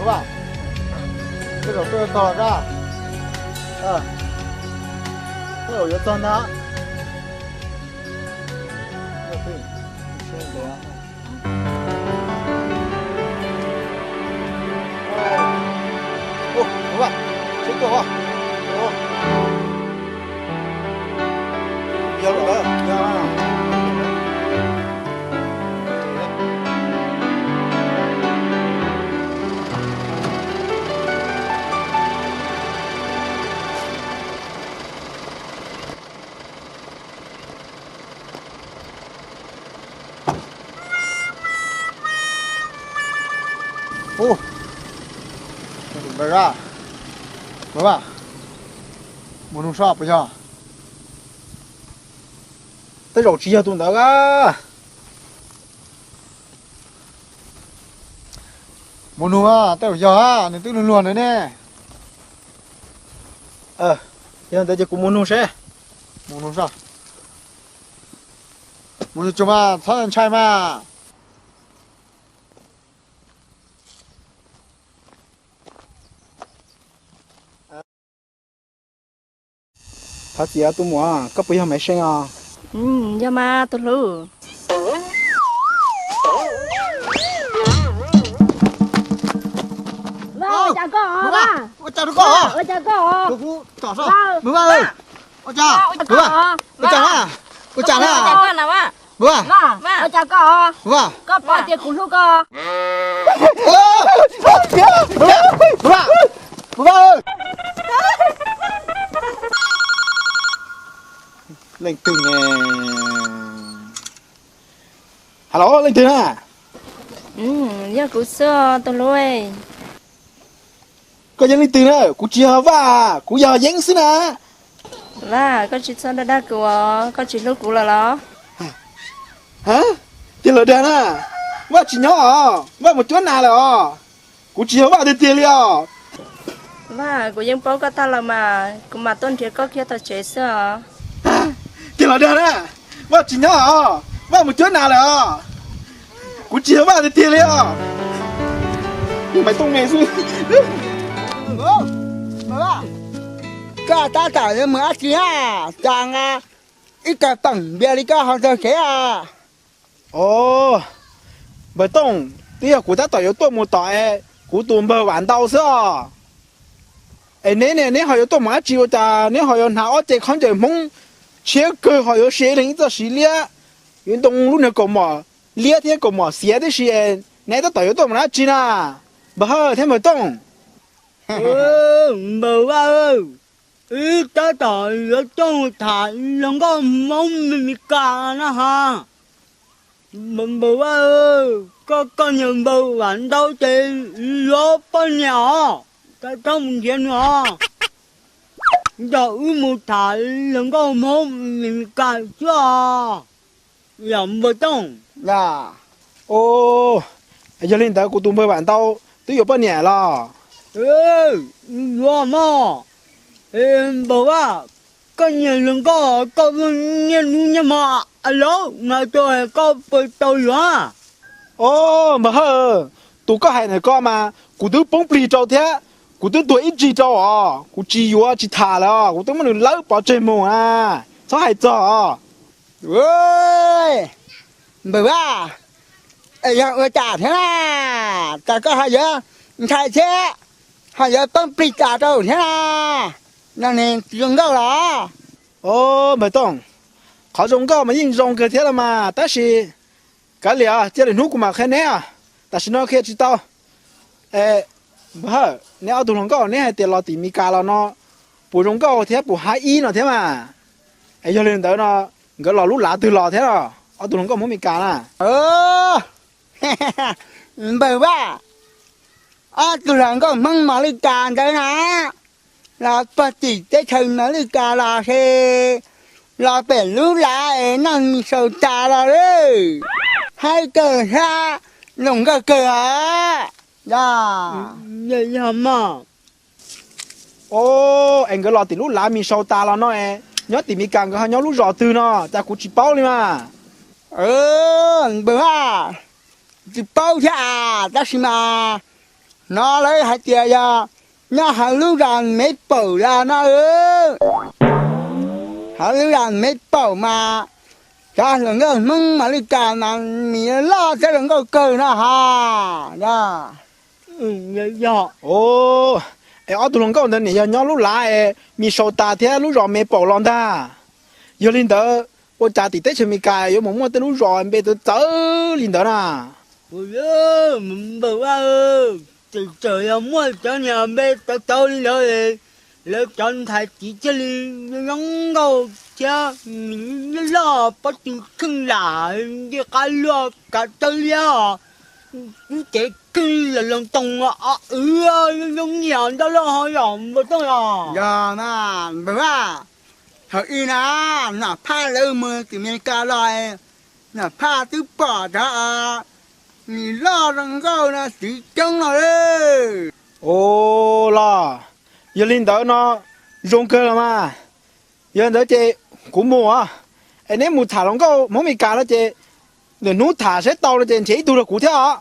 Tej zaum tuaj txog dab, tej zaum yuav txog ntag. Ub, tus ntawd a, mus, mus nug saib puas yog. Tej zaum tsis yog tus ntawd a. Mus nug, tej zaum yog, nws twb luag luag ntawd ne. Yog ntawd ces kuv mus nug seb. Mus nug saib. Mus nug tsuag mas txhob ntshai mas. Thov txim os tus muam, koj puas yog Maiv Seej os? Yog mas tus hlub. Ua cas rau koj? Ua cas na? Ua cas na? Ua cas koj? Koj paub tias kuv hlub koj. Leej twg ne? Halo, leej twg na? Yog kuv xwb tus hlub. Koj yog leej twg na? Kuv tsis yog Vaj, kuv yog Yeeb xwb na. Vaj, koj tsis txhob dag dag kuv os, koj tsis hlub kuv lawm los? Ces lawv dag na, Vaj tsis nyob os, Vaj mus cuab nas lawm os. Kuv tsis yog Vaj tiag tiag li os. Vaj, kuv yeej paub koj tag lawm mas, kuv mam tuaj nrhiav koj kiag tom tsev xwb os. Ces lawv dag na, Vaj tsis nyob os, Vaj mus cuab nas lawm os. Kuv tsis yog Vaj tiag tiag li os. Maiv Tooj me xwb. Koj tab tom yuav mus dab tsi na? Cas nqa ib kawm peem npias li koj ho txog tsev os? Os, npawg Tooj, twb yog kuv tab tom yuav tuaj mus tom es kuv tus npawg Vam Ntau xwb os. Es neb ne, neb ho yuav tuaj mus dab tsi ua cas neb ho yuav hnav ob ce khaub ncaws Hmoob tshiab kawg ho yuav siv ib leeg ib txoj siv liab, yuav ntoo lub niag kaus mom liab thiab kaus mom xiav tib si es neb tab tom yuav tuaj mus dab tsi na, npawg Hawj thiab npawg Tooj? Npawg Vaj, wb tab tom yuav tuaj mus tham hluas nkauj Hmoob Mes Kas na ha. Npawg Vaj, koj, koj niag npawg Vam Ntau ces yuav poj niam os, koj txhob mus nrhiav nws os. Nrog wb mus tham hluas nkauj Hmoob Mes Kas xwb os, yog npawg Tooj. Yog li ntawd kuv tus npawg Vam Ntau twb yuav poj niam los? Yuav mog. Npawg Vaj, koj niag hluas nkauj, koj niaj hnub niaj hmo a laub mas tua koj puas tau yuav? Os, npawg Hawj, tus koj hais ntawm ko mas kuv twb poob plig rau thiab, kuv twb tuag ib tsig rau os, kuv tsis yuav tsis tham lawm os, kuv twb muab nws lawb pov tseg mus na, txhob hais txog os. Npawg Vaj, es yog ua cas thiab na? Cas koj ho yuav ntshai thiab, ho yuav poob plig tas rau thiab na? No ne, tsis zoo nkauj los? Os, npawg Tooj, qhov zoo nkauj mas yeej zoo kawg thiab los mas, tab sis kav liam, cia lwm hnub kuv mam qhia neb os, tam sim no qhia tsis tau. Es, npawg Hawj, neb ob tug hluas nkauj neb hais tias los tim Mes Kas los no puas zoo nkauj thiab puas haib ib no thiab mas? Es yog li ntawd no, nkawd los lub lav twg los thiab los, ob tug hluas nkauj Hmoob Mes Kas na? Npawg Vaj, ob tug hluas nkauj Hmoob Mes Kas ntawd na, los puag tim teb chaws Mes Kas los es los pem lub lav es noj mis saus tas los lawm. Haib kawg thiab zoo nkauj kawg os. Yog, yog mog. Os, es nkawd los tim lub lav mis saus tas los no es nyob tim Mes Kas nkawd ho nyob lub zos twg no cas kuv tsis paub li mas? Npawg Vaj, tsis paub thiab as, tab sis mas No lawv hais tias yog nyob hauv lub zos Mev Paum los no. Hauv lub zos Mev Paum mas cov hluas nkauj Hmoob mas li cas mas mis loj thiab zoo nkauj kawg no ha. Yog. Es ob tug hluas nkauj ntawd nim yog nyob lub lav es mis Saus Tas thiab lub zos Mev Paum los ntag. Yog li ntawd ua cas tim teb chaws Amelikas yuav mus muaj tej lub zos npe txawv txawv li ntawd na? Npawg Vaj, txawm txawm yog muaj cov niag npe txawv txawv li ntawd, lawv cov ntxhais txiv thiaj li zoo nkauj thiab loj pob tw kheej lam ncej qab luaj kav tawg liab, lub cev kheej los loos toos o wv, zoo niag nrab loj ho yom npawg Tooj os. Yog na, npawg Vaj, thaum ub na, Nom Phaj lawv mus tim Amelikas los, Nom Phaj twb pom cov mis loj zoo nkauj no txwv coob no. Ua los, yog li ntawd no zoo kawg los mas. Yog li ntawd ces kuv mus os. Es neb mus tham hluas nkauj Hmoob Amelikas no ces lwm hnub tham saib tau no ces nrhiav ib tug rau kuv thiab os.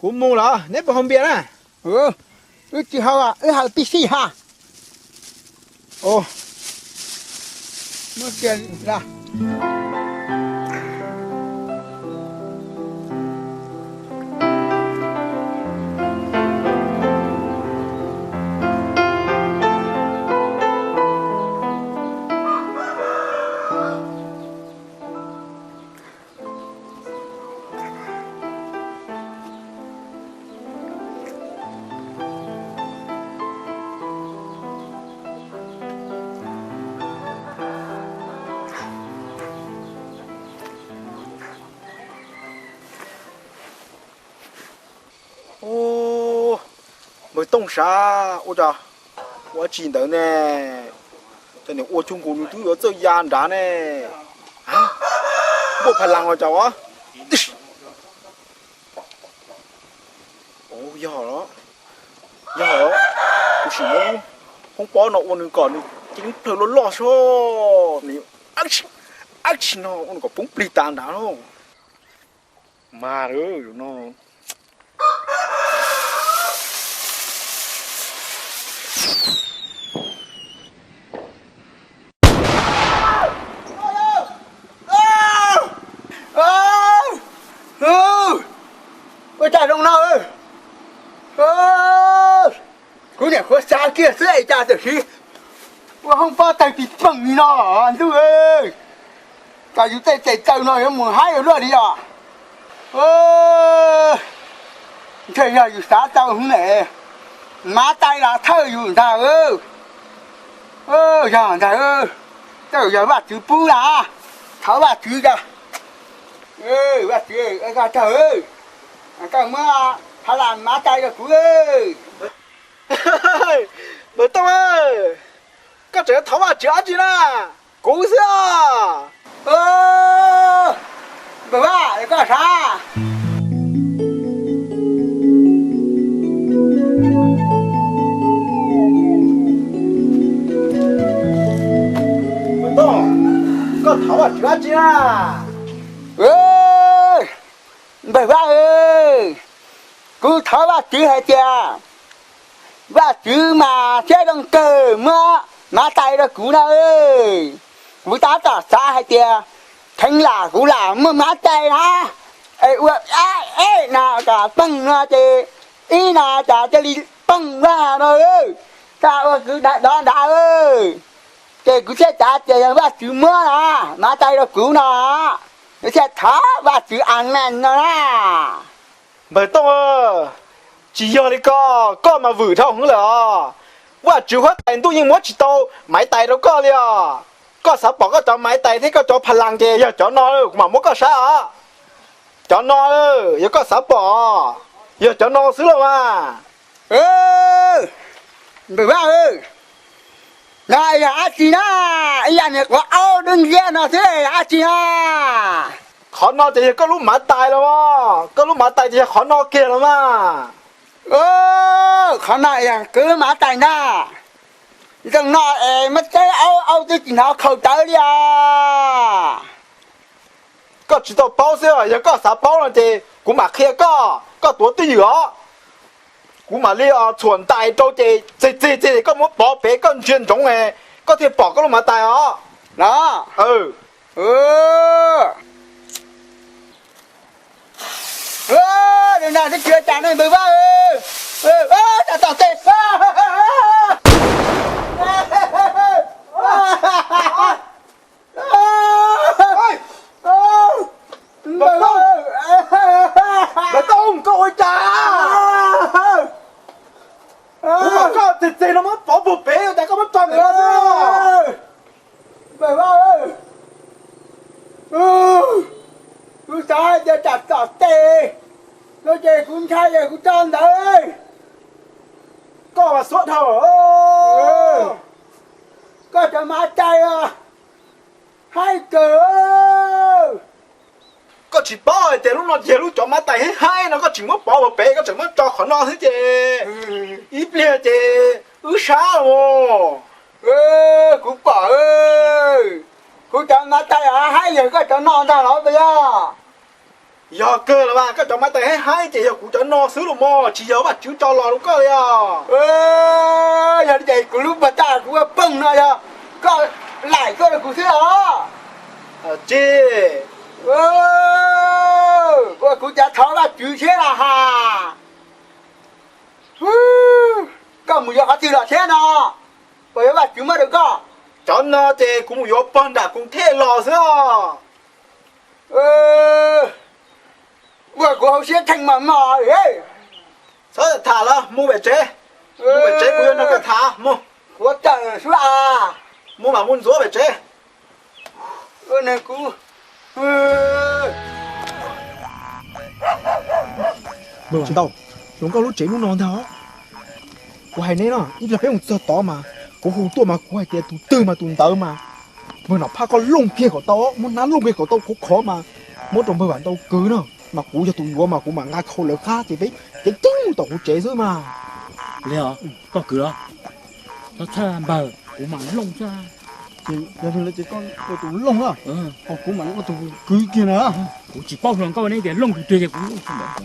Kuv mus lawm, neb puas haus npias na? Wb tsis haus, wb haus tib si ha. Npawg Tooj sav, ua cas ua dab tsi ntawd ne? Cov niag ua cuag nkaus nws twb yuav txawj ya nrad ne. Npuaj pha las los cas as. Yog, yog, kuv sim muab hoob pob no ua nws kom nws ceeb plawg loj loj soj, nws ab tsi no ua nws kom poob plig tas nrad no. Mas no. Ua cas zoo no? Kuv niam qhuav xav kiag xwb es cas tam sim ua hoob pob tawg pis poog li no ntuj. Cas yus tej tes taw no yuav mus haib ua luaj li os. Ntshe yog yus xav tau hwv ne, Mav Tais los thawj yus ntag. Yog ntag, tej yog Vaj Tswv pub na. Thov Vaj Tswv, Vaj Tswv, koj tawg, koj muab pha las Mav Tais rau kuv. Npawg Tooj, koj tseem thov Vaj Tswv dab tsi na? Kuv xwb os. Npawg Vaj, koj sav. Npawg Tooj, koj thov Vaj Tswv dab tsi na? Npawg Vaj, kuv thov Vaj Tswv hais tias Vaj Tswv mas siab zoo kawg muab Mav Tais rau kuv na. Kuv tab tom xav hais tias theev lam kuv lam muaj Mav Tais na, es ua ab eb no kom poog no ces ib no cas cia li poog vaj no, txaj ua kwv dov nrad. Ces kuv thiaj xav tias yog Vaj Tswv muab na, Mav Tais rau kuv no, kuv thiaj thov Vaj Tswv amen no na. Npawg Tooj, tsis yog li ko, koj mas vwm dhau heev lawm os. Vaj Tswv huab tais ntuj yeej muab tsis tau Mav Tais rau koj li os. Koj xav pom koj cov Mav Tais thiab koj cov pha las ces yog cov no kuv mam muab koj saib os. Cov no, yog koj xav pom, yog cov no xwb los mas. Npawg Vaj, no yog dab tsi na? Ib yam niag quav aub dub nciab no xwb yog dab tsi na? Qhov no ces yog koj lub Mav Tais los mas, koj lub Mav Tais ces yog qhov no kiag los mas. Qhov no yog kuv lub Mav Tais ntag. Zoo no es muab txawb aub, aub twb tsis hnov khaus tawv li os. Koj tsis tau paub xwb, yog koj xav paub no ces kuv mam qhia koj, koj tuav twj ywm os. Kuv mam li txhuam ntais rau ces txig txig txig koj muab pov pem koj ntsia ntsoov, koj thiaj pom koj lub mav tais os. No. Nag twb tsis tas ne npawg Vaj. Tom tom tes. Npawg Tooj, koj ua cas? Kuv kom koj txeg txeg no muab pov puag pem, ua cas koj muab tso ntawm no xwb? Npawg Vaj, kuv xav hais tias tsam tom tes no ces kuv ntshai es kuv tso ntawd. Koj mas xuab dhau. Koj cov mav tais haib kawg. Koj tsis paub hais tias lub no yog lub cov mav tais haib haib no, koj tsis muab pov puag pem, koj tseem muab tso qhov no xwb ces ib pliag ces wb sab los. Kuv pom, kuv cov mav tais haib yog koj cov no ntag los puas yog? Yog kawg los mas, koj cov mav tais haib haib ces yog kuv cov no xwb los mas, tsis yog Vaj Tswv tso los rau koj li os. Yog li ces kuv lub puag ta kuv ua poob no yog koj laim koj rau kuv xwb os. Tsis, ua kuv cav thov Vaj Tswv thiab los has. Koj mus yuav qhov twg los thiab no? Puas yog Vaj Tswv muab rau koj? Cov no ces kuv mus yuav pog nram Koos Thej los xwb os. Ua kuv hauv siab theej mos mos. Txhob tham lawm, mus pem tsev. Mus pem tsev, kuv yuav nrog koj tham mus. Kuv tawm xwb as. Mus mam mus ntxuav pem tsev. Npawg Vam Ntau, hluas nkauj lub tsev hnub no ntag os. Kuv hais neb no, ib pliag peb mus txog tod mas kuv hu tuaj mas kuv hais tias tus twg mas tus ntawd mas. Npawg Nom Phaj, koj looj kiag kom tau, muab hnab looj kiag kom tau khov khov mas muab rau npawg Vam Ntau kwv no, mas kuv yog tus yuav mas kuv mam nqa khau lawv qab ces peb ceev ceev mus tom kuv tsev xwb mas. Li os, koj kwv los? Txhob txhawj npawg, kuv mam looj xwb. Ces yog li ces koj ua tus looj na, ho kuv mam li ua tus kwv kiag na. Kuv tsis paub hluas nkauj ne, tias looj tus twg ces kuv looj tus ntawd.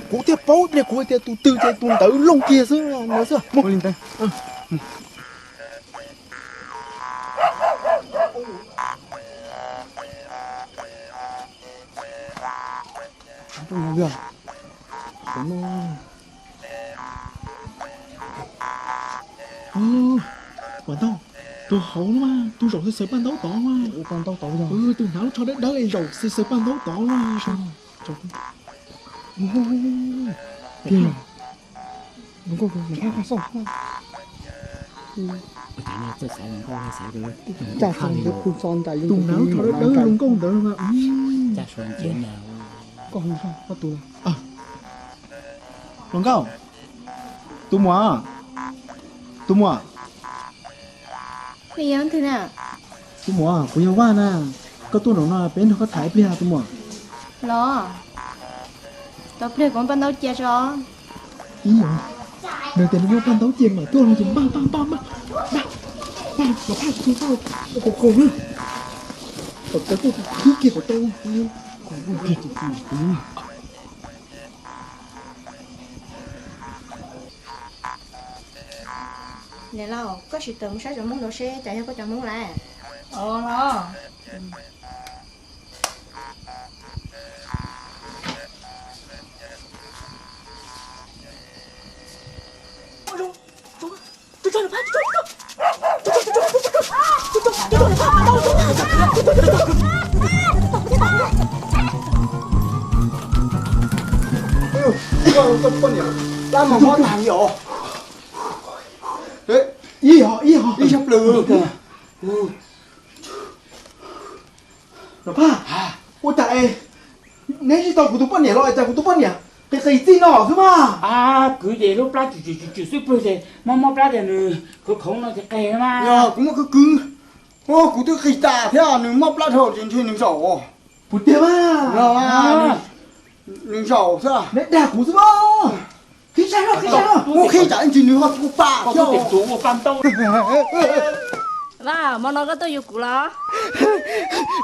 Kuv thiaj paub ib pliag kuv hais tias tus twg ces tus ntawd looj kiag xwb ntawd xwb. Mus li ntawd. Vam Ntau, rau hauv no mas, tus zaum xaws xaws paj ntaub tod mas. Tus hnav lub tsho dawb dawb es zaum xaws xaws paj ntaub tod mas. Tus hnav lub tsho dawb dawb zoo nkauj ntawd mas. Hluas nkauj, tus muam, tus muam. Tus muam, kuv yog Vaj na, koj tuaj nraum no peb nrog koj tham ib pliag tus muam. Los, tau pliag kuv muab paj ntaub cia tso. Ib yam, nws tias nws muaj paj ntaub cia mas tuaj los ces npaj npaj npaj npaj npaj los phaj tus qaug qaug na. Kom tau tuaj khwb kiag kom tau. Niam laus, koj sim tawm mus saib cov Hmoob ntawd seb cas yog koj cov Hmoob lawm. Ib yam, ib yam, ib yam plaws. Nom Phaj, ua cas neb tsis tau kuv tus poj niam los cas kuv tus poj niam qis qis txij no xwb mas? Ab, kwv ces lub plab tsw tsw tsw xwb pwg ces mob mob plab ces nws khoov khoov no ces qis mas. Yog kuv muab kwv kwv, kuv twb qis tas thiab nws mob plab dhau ces ntshe nws zaum. Puas tiag mas? Nws zaum xwb. Neb dag kuv xwb mas. Qhib saib, qhib saib, qhib tsam ntsis nws ho ua pa thiab. Ua pa ntaub. Vaj, hmo no koj tuaj yuav kuv los?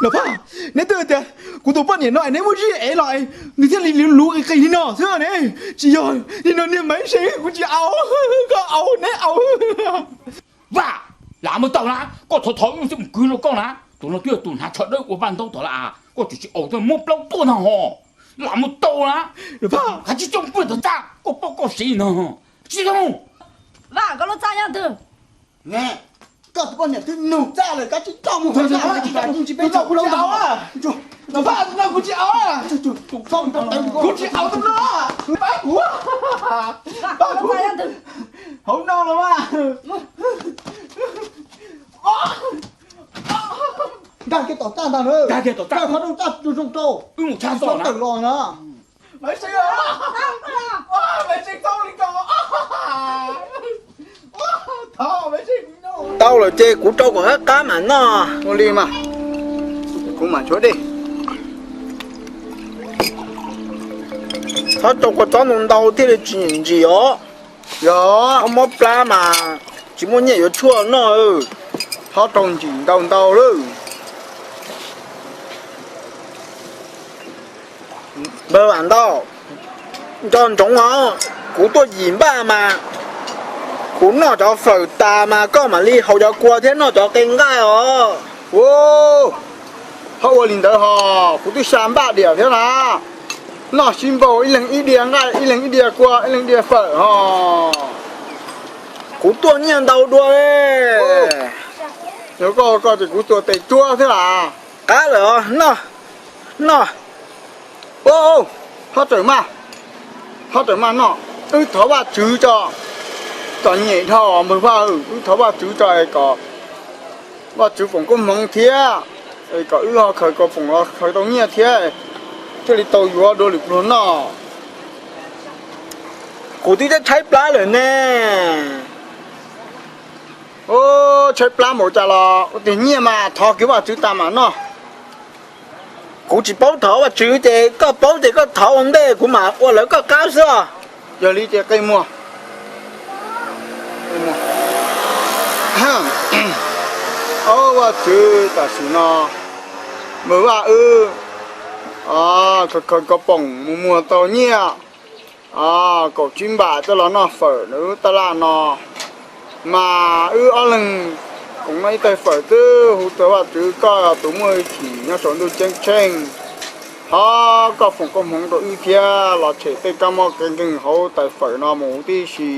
Los Phaj, neb twb tias kuv tus poj niam no es neb muab zib ev los es nws thiaj li luv qis qis li no xwb ne. Tsis yog li no niag Maiv Seev, kuv tsis au, koj au neb au. Vaj, lam mus tau na, koj thov thov ib xwb mus kwv rau koj na. Tus no twb yog tus hnav tsho dawb ua vaj ntaub tod lawm, koj tseem tsis au tuaj muab plaub tuaj no ho. Lam mus tau na. Hais tsis coj mus pw tom txaj, koj paub koj siv no. Tsis tau. Vaj, koj lub txaj nyob twg? Koj tus poj niam twb nug txaj lawm, koj tsis coj mus. Kuv tsis au, kuv tsis au, kuv tsis au tus no. Pab kuv, pab kuv. Hauv no los mas. Nkag kiag tom txaj ntag na. Nkag kiag tom txaj, qhov rooj txaj zoo zoo rau. Wb mus tshaj tawm los na. Tau lawm ces kuv rau kom qab qab mam noj. Ua li mas, kuv mam tshuav dej. Txhob rau kua txob ntau ntau thiaj li tsis ntsim os. Yog mob plab mas tsis muaj nyiaj yuav tshuaj noj. Txhob rau ntsim ntau ntau lawm. Npawg Vam Ntau, nco ntsoov os, kuv tuaj yim npaj mas kuv noj cov fawm tas mas koj mam li haus cov kua thiab noj cov qe nqaij os. Txhob ua li ntawd hos, kuv twb xya npaj diam thiab na. Noj sib npaug, ib leeg ib diav nqaij, ib leeg ib diav kua, ib leeg ib diav fawm hos. Kuv tuaj nyiaj ntau dua. Yog koj, koj ces kuv tuaj tes tsuab thiab las. Qab lawm os, noj, noj. Txhob rawm maj, txhob rawm maj noj. Wb thov Vajtswv tso, txom nyem dhau npawg Vaj, wb thov Vajtswv tso es kom Vajtswv foom koob hmoov thiab es kom wb ho khaws kaus foom los khaws tau nyiaj thiab, thiaj li tau yuav dua lwm pluag noj. Kuv twb tshaib tshaib plab lawm ne. Tshaib plab npaum cas los ua tiag, nyiaj mas thov kiag Vajtswv tas mam noj. Kuv tsis paub thov Vajtswv ces koj paub ces koj thov ua ntej kuv mam ua lawv koj qab xwb os. Yog li ces qe muag. Au Vajtswv, tam sim no npawg Vaj wb khaws kaus foom mus muag tau nyiaj kaum tsib npam coj los noj fawm ntawm lub taj laj no, mas wb ob leeg koom noj ib tais fawm xwb. Hu txog Vajtswv koj tus muaj hwj chim nyob saum ntuj ceeb tsheej, thov koj foom koob hmoov rau wb thiab los tshem tej kab mob kev nkeeg hauv tais fawm no mus huv tib si,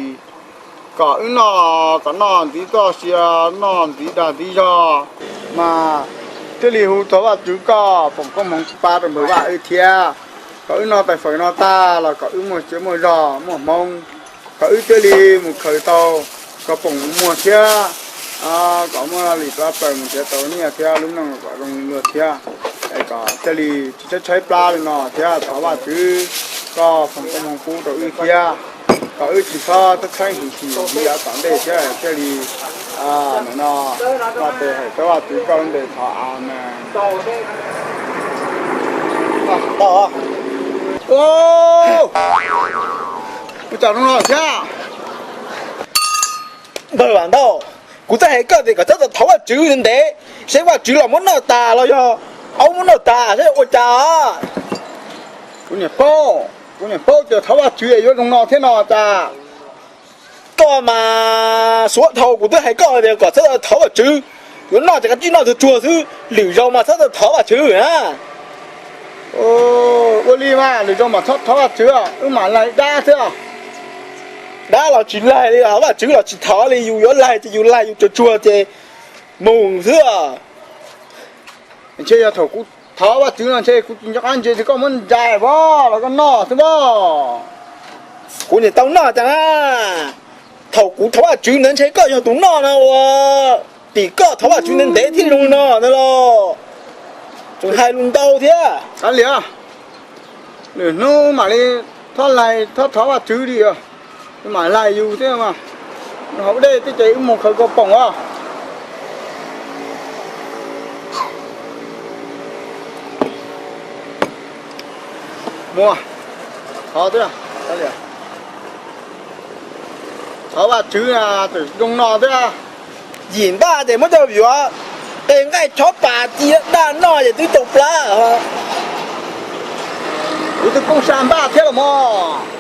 kom wb noj, kom noj ntxiv txoj sia, noj ntxiv dag ntxiv zog, mas thiaj li hu txog Vajtswv koj foom koob hmoov pab rau npawg Vaj wb thiab, kom wb noj tais fawm no tag los kom wb muaj tsiaj muaj zog muaj hmoov, kom wb thiaj li mus khaws tau kaus foom mus muag thiab, kom muaj li plab plaws mus nrhiav tau nyiaj thiab lub neej kom zoo li luag thiab, es kom thiaj li tsis tshaib tshaib plab li no thiab. Thov Vajtswv koj foom koob hmoov pub rau wb thiab, kom wb tsis txhob tshaib tshaib nqhis nqhis li yav tom ntej thiab thiaj li, nim no Vaj tes hawm txog Vajtswv koj lub npe thov, amees. Ua cas zoo no thiab? Npawg Vam Ntau, kuv twb hais koj tias kom txhob thov Vajtswv ntev, seb Vajtswv los muab noj tas los yog aub muab noj tas seb ua cas. Kuv niam paub, kuv niam paub tias thov Vajtswv yuav zoo no thiab no tas. Koj mas suav dhau, kuv twb hais koj tias kom txhob thov Vajtswv, yuav noj ces kav tsij noj tsuag tsuag xwb, lwm zaus mas txhob thov Vajtswv na. Ua li mas lwm zaus mas txhob thov Vajtswv, wb mam laig dab xwb. Dab los tsis laig li, Vajtswv los tsis thov li, yus yuav laig ces yus laig yus tsuag tsuag ces mus xwb. Ntshe yog thaum kuv thov Vajtswv no ntshe kuv tsis nco qab ntsia ces koj muab ntsais pab los koj noj xwb pab. Kuv niam tau noj cas na. Thaum kuv thov Vajtswv ntawd ntshe koj yog tus noj no ua, tim koj thov Vajtswv ntev ntev thiaj zoo no ntag los. Tseem hais lus ntau thiab. Kav liam, lwm hnub mam li thov laig thov thov Vajtswv li, mam laig yus thiab mas. Hauv dej twb ces wb mus khaws kua poom os. Muaj, thov thiab, thov Vajtswv na, tseem zoo no thiab. Yim npaj ces muab coj yuav, qe nqaij chob pas ci daj noj ces twb tau plab. Kuv tus poj sam npaj thiab los mog.